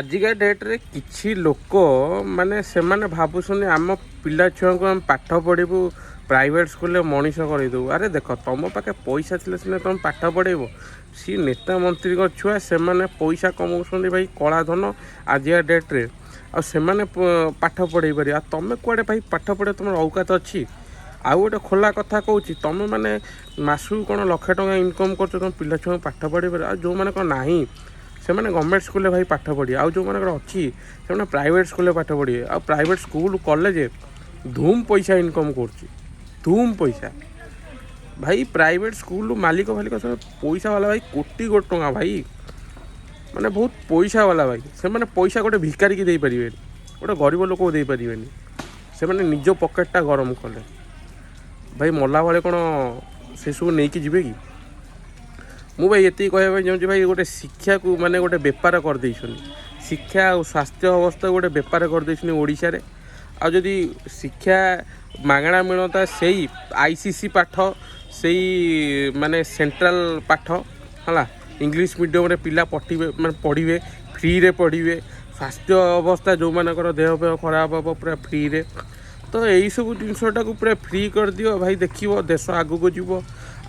ଆଜିକା ଡେଟ୍ରେ କିଛି ଲୋକ ମାନେ ସେମାନେ ଭାବୁଛନ୍ତି, ଆମ ପିଲା ଛୁଆଙ୍କୁ ଆମେ ପାଠ ପଢ଼ିବୁ, ପ୍ରାଇଭେଟ୍ ସ୍କୁଲରେ ମଣିଷ କରେଇଦେବୁ। ଆରେ ଦେଖ, ତୁମ ପାଖେ ପଇସା ଥିଲେ ସିନା ତୁମେ ପାଠ ପଢ଼େଇବ। ସିଏ ନେତା ମନ୍ତ୍ରୀଙ୍କ ଛୁଆ, ସେମାନେ ପଇସା କମାଉଛନ୍ତି ଭାଇ, କଳା ଧନ ଆଜିକା ଡେଟ୍ରେ। ଆଉ ସେମାନେ ପାଠ ପଢ଼େଇ ପାରିବେ, ଆଉ ତୁମେ କୁଆଡ଼େ ଭାଇ ପାଠ ପଢ଼ିବ? ତୁମର ଔକାତ ଅଛି? ଆଉ ଗୋଟେ ଖୋଲା କଥା କହୁଛି, ତୁମେ ମାନେ ମାସକୁ କ'ଣ ଲକ୍ଷେ ଟଙ୍କା ଇନକମ୍ କରୁଛ, ତୁମ ପିଲା ଛୁଆଙ୍କୁ ପାଠ ପଢ଼େଇ ପାରିବ? ଆଉ ଯେଉଁମାନଙ୍କର ନାହିଁ, ସେମାନେ ଗଭର୍ଣ୍ଣମେଣ୍ଟ ସ୍କୁଲରେ ଭାଇ ପାଠ ପଢ଼ିବେ, ଆଉ ଯେଉଁମାନଙ୍କର ଅଛି, ସେମାନେ ପ୍ରାଇଭେଟ୍ ସ୍କୁଲରେ ପାଠ ପଢ଼ିବେ। ଆଉ ପ୍ରାଇଭେଟ୍ ସ୍କୁଲ, କଲେଜ ଧୁମ୍ ପଇସା ଇନକମ୍ କରୁଛି, ଧୁମ୍ ପଇସା ଭାଇ। ପ୍ରାଇଭେଟ୍ ସ୍କୁଲ ମାଲିକ ଫାଲିକ ସବୁ ପଇସା ବାଲା ଭାଇ, କୋଟି କୋଟି ଟଙ୍କା ଭାଇ, ମାନେ ବହୁତ ପଇସା ବାଲା ଭାଇ। ସେମାନେ ପଇସା ଗୋଟେ ଭିକାରିକି ଦେଇପାରିବେନି, ଗୋଟେ ଗରିବ ଲୋକକୁ ଦେଇପାରିବେନି। ସେମାନେ ନିଜ ପକେଟଟା ଗରମ କଲେ ଭାଇ, ମଲା ବେଳେ କ'ଣ ସେସବୁ ନେଇକି ଯିବେ କି? ମୁଁ ଭାଇ ଏତିକି କହିବା ପାଇଁ ଚାହୁଁଛି ଭାଇ, ଗୋଟେ ଶିକ୍ଷାକୁ ମାନେ ଗୋଟେ ବେପାର କରିଦେଇଛନ୍ତି। ଶିକ୍ଷା ଆଉ ସ୍ୱାସ୍ଥ୍ୟ ଅବସ୍ଥାକୁ ଗୋଟେ ବେପାର କରିଦେଇଛନ୍ତି ଓଡ଼ିଶାରେ। ଆଉ ଯଦି ଶିକ୍ଷା ମାଗଣା ମିଳନ୍ତା, ସେଇ ଆଇସିଏସ୍ଇ ପାଠ, ସେଇ ମାନେ ସେଣ୍ଟ୍ରାଲ ପାଠ ହେଲା, ଇଂଲିଶ ମିଡ଼ିୟମରେ ପିଲା ପଢ଼ିବେ, ମାନେ ପଢ଼ିବେ, ଫ୍ରିରେ ପଢ଼ିବେ। ସ୍ୱାସ୍ଥ୍ୟ ଅବସ୍ଥା, ଯେଉଁମାନଙ୍କର ଦେହ ଫେହ ଖରାପ ହେବ, ପୁରା ଫ୍ରିରେ। ତ ଏଇସବୁ ଜିନିଷଟାକୁ ପୁରା ଫ୍ରି କରିଦିଅ ଭାଇ, ଦେଖିବ ଦେଶ ଆଗକୁ ଯିବ।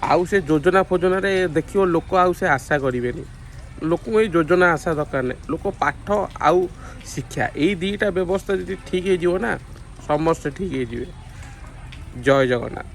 ଆଉ ସେ ଯୋଜନା ଫୋଜନାରେ ଦେଖିବ ଲୋକ ଆଉ ସେ ଆଶା କରିବେନି। ଲୋକଙ୍କୁ ଏଇ ଯୋଜନା ଆଶା ଦରକାର ନାହିଁ। ଲୋକ ପାଠ ଆଉ ଶିକ୍ଷା, ଏଇ ଦୁଇଟା ବ୍ୟବସ୍ଥା ଯଦି ଠିକ୍ ହେଇଯିବ ନା, ସମସ୍ତେ ଠିକ୍ ହେଇଯିବେ। ଜୟ ଜଗନ୍ନାଥ।